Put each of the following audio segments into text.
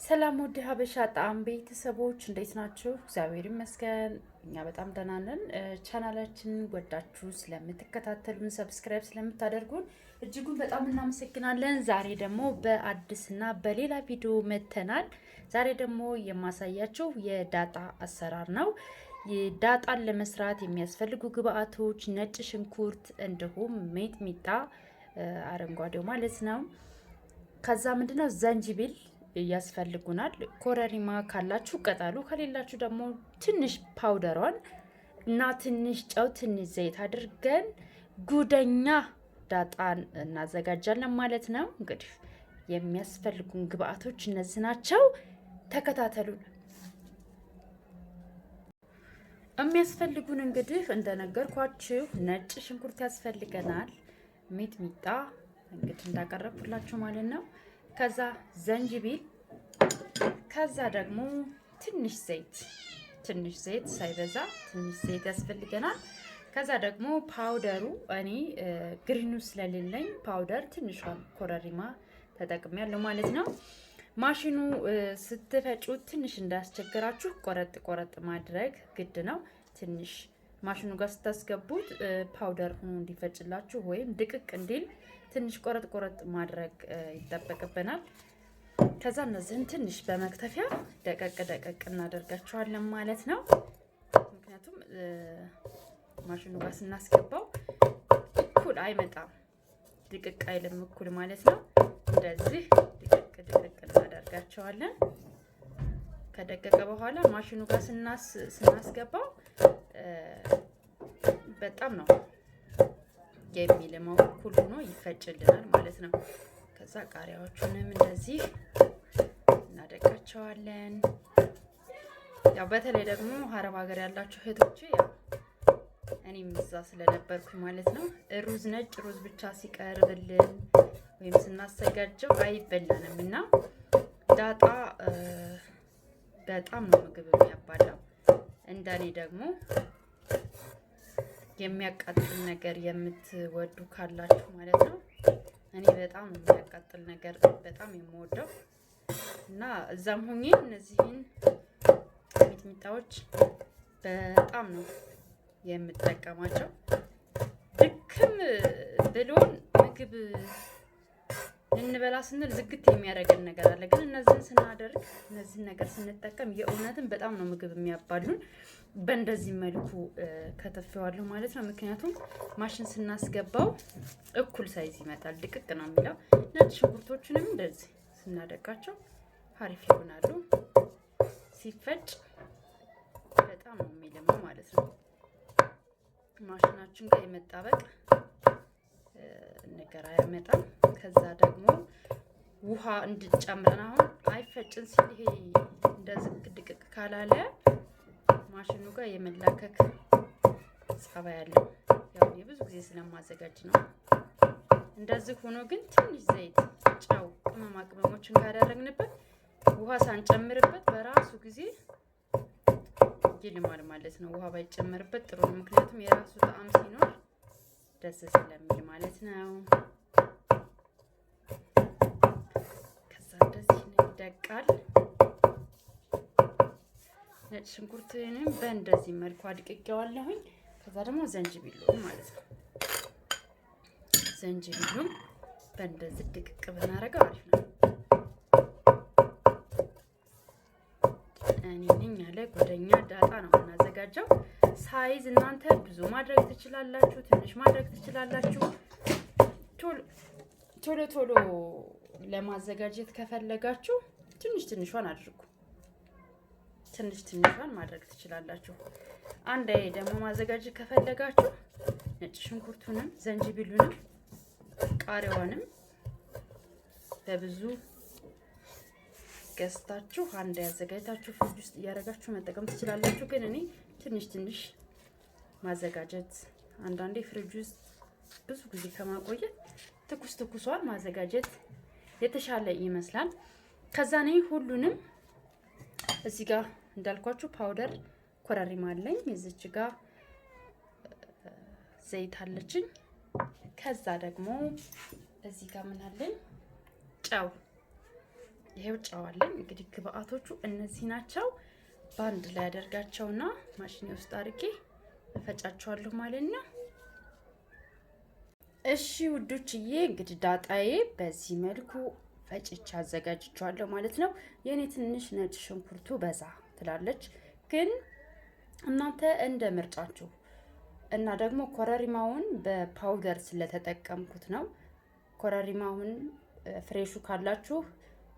ሰላም ውድ ሀበሻ ጣዕም ቤተሰቦች እንዴት ናችሁ? እግዚአብሔር ይመስገን እኛ በጣም ደህና ነን። ቻናላችንን ወዳችሁ ስለምትከታተሉን፣ subscribe ስለምታደርጉን እጅጉን በጣም እናመሰግናለን። ዛሬ ደግሞ በአዲስና በሌላ ቪዲዮ መጥተናል። ዛሬ ደግሞ የማሳያችሁ የዳጣ አሰራር ነው። ዳጣን ለመስራት የሚያስፈልጉ ግብአቶች ነጭ ሽንኩርት፣ እንዲሁም ሚጥሚጣ አረንጓዴው ማለት ነው። ከዛ ምንድነው ዘንጅቢል ያስፈልጉናል። ኮረሪማ ካላችሁ ቅጠሉ፣ ከሌላችሁ ደግሞ ትንሽ powder ሯን እና ትንሽ ጨው፣ ትንሽ ዘይት አድርገን ጉደኛ ዳጣን እናዘጋጃለን ማለት ነው። እንግዲህ የሚያስፈልጉን ግብአቶች እነዚህ ናቸው። ተከታተሉን። የሚያስፈልጉን እንግዲህ እንደነገርኳችሁ ነጭ ሽንኩርት ያስፈልገናል። ሚጥሚጣ እንግዲህ እንዳቀረብኩላችሁ ማለት ነው። ከዛ ዘንጅቢል፣ ከዛ ደግሞ ትንሽ ዘይት፣ ትንሽ ዘይት ሳይበዛ ትንሽ ዘይት ያስፈልገናል። ከዛ ደግሞ powder ሩ እኔ green ኑ ስለሌለኝ powder ትንሿን ኮረሪማ ተጠቅሜያለሁ ማለት ነው። ማሽኑ ስትፈጩት ትንሽ እንዳያስቸግራችሁ ቆረጥ ቆረጥ ማድረግ ግድ ነው። ትንሽ ማሽኑ ጋር ስታስገቡት powder ሆኖ እንዲፈጭላችሁ ወይም ድቅቅ እንዲል ትንሽ ቆረጥ ቆረጥ ማድረግ ይጠበቅብናል። ከዛ እነዚህን ትንሽ በመክተፊያ ደቀቅ ደቀቅ እናደርጋቸዋለን ማለት ነው። ምክንያቱም ማሽኑ ጋር ስናስገባው እኩል አይመጣም፣ ድቅቅ አይልም እኩል ማለት ነው። እንደዚህ ድቅቅ ድቅቅ እናደርጋቸዋለን። ከደቀቀ በኋላ ማሽኑ ጋር ስናስገባው በጣም ነው የሚልመው፣ እኩል ሆኖ ይፈጭልናል ማለት ነው። ከዛ ቃሪያዎቹንም እንደዚህ እናደቃቸዋለን። ያው በተለይ ደግሞ አረብ ሀገር ያላችሁ እህቶቼ፣ ያው እኔም እዛ ስለነበርኩ ማለት ነው፣ ሩዝ ነጭ ሩዝ ብቻ ሲቀርብልን ወይም ስናዘጋጀው አይበላንም እና ዳጣ በጣም ነው ምግብ የሚያባላው። እንደኔ ደግሞ የሚያቃጥል ነገር የምትወዱ ካላችሁ ማለት ነው። እኔ በጣም የሚያቃጥል ነገር በጣም የምወደው እና እዛም ሆኜ እነዚህን ሚጥሚጣዎች በጣም ነው የምጠቀማቸው። ድክም ብሎን ምግብ ልንበላ ስንል ዝግት የሚያደርገን ነገር አለ። ግን እነዚህን ስናደርግ፣ እነዚህን ነገር ስንጠቀም የእውነትን በጣም ነው ምግብ የሚያባሉን። በእንደዚህ መልኩ ከተፌዋለሁ ማለት ነው። ምክንያቱም ማሽን ስናስገባው እኩል size ይመጣል፣ ድቅቅ ነው የሚለው። ነጭ ሽንኩርቶቹንም እንደዚህ ስናደቃቸው አሪፍ ይሆናሉ። ሲፈጭ በጣም ነው የሚልመው ማለት ነው። ማሽናችን ጋር የመጣበቅ ነገር አያመጣም። ከዛ ደግሞ ውሃ እንድጨምረን አሁን አይፈጭን ሲል ይሄ እንደዚህ ድቅቅ ካላለ ማሽኑ ጋር የመላከክ ጸባይ ያለው፣ ያው እኔ ብዙ ጊዜ ስለማዘጋጅ ነው። እንደዚህ ሆኖ ግን ትንሽ ዘይት፣ ጨው፣ ቅመማ ቅመሞችን ካደረግንበት ውሃ ሳንጨምርበት በራሱ ጊዜ ይልማል ማለት ነው። ውሃ ባይጨመርበት ጥሩ ነው። ምክንያቱም የራሱ ጣዕም ሲኖር ደስ ስለሚል ማለት ነው። ከዛ እንደዚህ ይደቃል። ነጭ ሽንኩርትንም በእንደዚህ መልኩ አድቅቄዋለሁኝ። ከዛ ደግሞ ዘንጅቢሉን ማለት ነው። ዘንጅቢሉም በእንደዚህ ድቅቅ ብናደርገው አሪፍ ነው። እኔ ነኝ ያለ ጉደኛ ዳጣ ነው የምናዘጋጀው። Size እናንተ ብዙ ማድረግ ትችላላችሁ፣ ትንሽ ማድረግ ትችላላችሁ። ቶሎ ቶሎ ለማዘጋጀት ከፈለጋችሁ ትንሽ ትንሿን አድርጉ። ትንሽ ትንሿን ማድረግ ትችላላችሁ። አንድ ደግሞ ማዘጋጀት ከፈለጋችሁ ነጭ ሽንኩርቱንም ዘንጅቢሉንም ቃሪያዋንም በብዙ ገዝታችሁ አንድ ያዘጋጅታችሁ ፍሪጅ ውስጥ እያደረጋችሁ መጠቀም ትችላላችሁ። ግን እኔ ትንሽ ትንሽ ማዘጋጀት፣ አንዳንዴ ፍሪጅ ውስጥ ብዙ ጊዜ ከማቆየት ትኩስ ትኩሷን ማዘጋጀት የተሻለ ይመስላል። ከዛ እኔ ሁሉንም እዚህ ጋር እንዳልኳችሁ powder ኮረሪማ አለኝ። እዚች ጋር ዘይት አለችኝ። ከዛ ደግሞ እዚህ ጋር ምን አለኝ? ጨው። ይሄው ጨው አለኝ። እንግዲህ ግብአቶቹ እነዚህ ናቸው። በአንድ ላይ አደርጋቸውና ማሽኔ ውስጥ አድርጌ እፈጫቸዋለሁ ማለት ነው። እሺ ውዶችዬ፣ እንግዲህ ዳጣዬ በዚህ መልኩ ፈጭቼ አዘጋጅቼዋለሁ ማለት ነው። የእኔ ትንሽ ነጭ ሽንኩርቱ በዛ ትላለች፣ ግን እናንተ እንደ ምርጫችሁ እና ደግሞ ኮረሪማውን በ powder ስለተጠቀምኩት ነው። ኮረሪማውን fresh ኡ ካላችሁ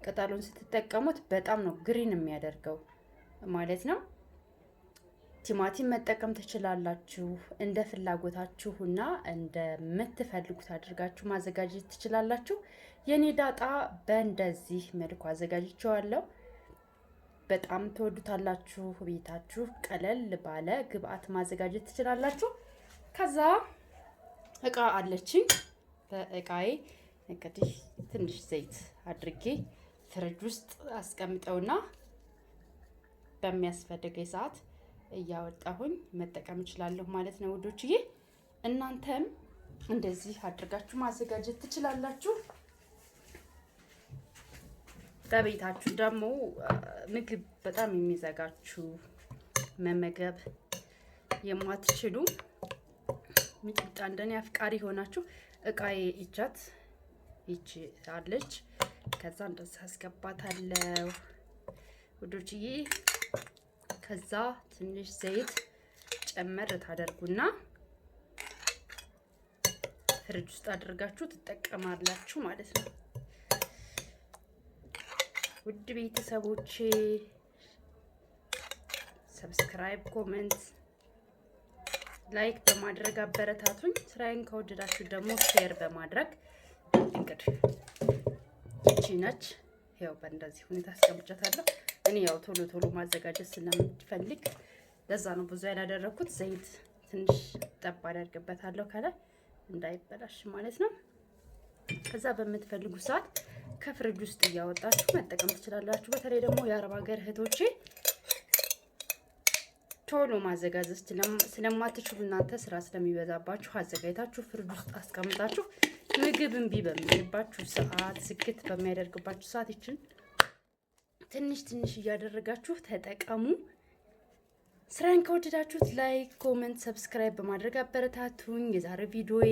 ቅጠሉን ስትጠቀሙት በጣም ነው green የሚያደርገው ማለት ነው። ቲማቲም መጠቀም ትችላላችሁ። እንደ ፍላጎታችሁና እንደምትፈልጉት አድርጋችሁ ማዘጋጀት ትችላላችሁ። የኔ ዳጣ በእንደዚህ መልኩ አዘጋጅቼዋለሁ። በጣም ትወዱታላችሁ። ቤታችሁ ቀለል ባለ ግብአት ማዘጋጀት ትችላላችሁ። ከዛ እቃ አለችኝ። በእቃዬ እንግዲህ ትንሽ ዘይት አድርጌ ፍሪጅ ውስጥ አስቀምጠውና በሚያስፈልገኝ ሰዓት እያወጣሁኝ መጠቀም እችላለሁ ማለት ነው ውዶችዬ። እናንተም እንደዚህ አድርጋችሁ ማዘጋጀት ትችላላችሁ። በቤታችሁ ደግሞ ምግብ በጣም የሚዘጋችሁ መመገብ የማትችሉ ሚጥሚጣ እንደኔ አፍቃሪ ሆናችሁ እቃዬ ይቻት ይቺ አለች። ከዛ እንደዚህ አስገባታለሁ ውዶችዬ። ከዛ ትንሽ ዘይት ጨመር ታደርጉና ፍሪጅ ውስጥ አድርጋችሁ ትጠቀማላችሁ ማለት ነው። ውድ ቤተሰቦቼ subscribe፣ comment፣ like በማድረግ አበረታቱኝ። ስራዬን ከወደዳችሁ ደግሞ share በማድረግ እንግዲህ ይቺ ነች። ያው በእንደዚህ ሁኔታ አስቀምጫታለሁ። እኔ ያው ቶሎ ቶሎ ማዘጋጀት ስለምፈልግ ለዛ ነው ብዙ ያላደረኩት። ዘይት ትንሽ ጠብ አደርግበታለሁ ከላይ እንዳይበላሽ ማለት ነው። ከዛ በምትፈልጉ ሰዓት ከፍሪጅ ውስጥ እያወጣችሁ መጠቀም ትችላላችሁ። በተለይ ደግሞ የአረብ ሀገር እህቶቼ ቶሎ ማዘጋጀት ስለማትችሉ እናንተ ስራ ስለሚበዛባችሁ አዘጋጅታችሁ ፍሪጅ ውስጥ አስቀምጣችሁ ምግብ እምቢ በሚልባችሁ ሰዓት፣ ስግት በሚያደርግባችሁ ሰዓት ይችን ትንሽ ትንሽ እያደረጋችሁ ተጠቀሙ። ስራን ከወደዳችሁት like፣ comment፣ subscribe በማድረግ አበረታቱኝ። የዛሬ ቪዲዮዬ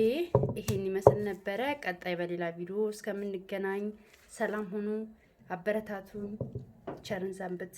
ይሄን ይመስል ነበረ። ቀጣይ በሌላ ቪዲዮ እስከምንገናኝ ሰላም ሁኑ። አበረታቱኝ። ቸር እንሰንብት።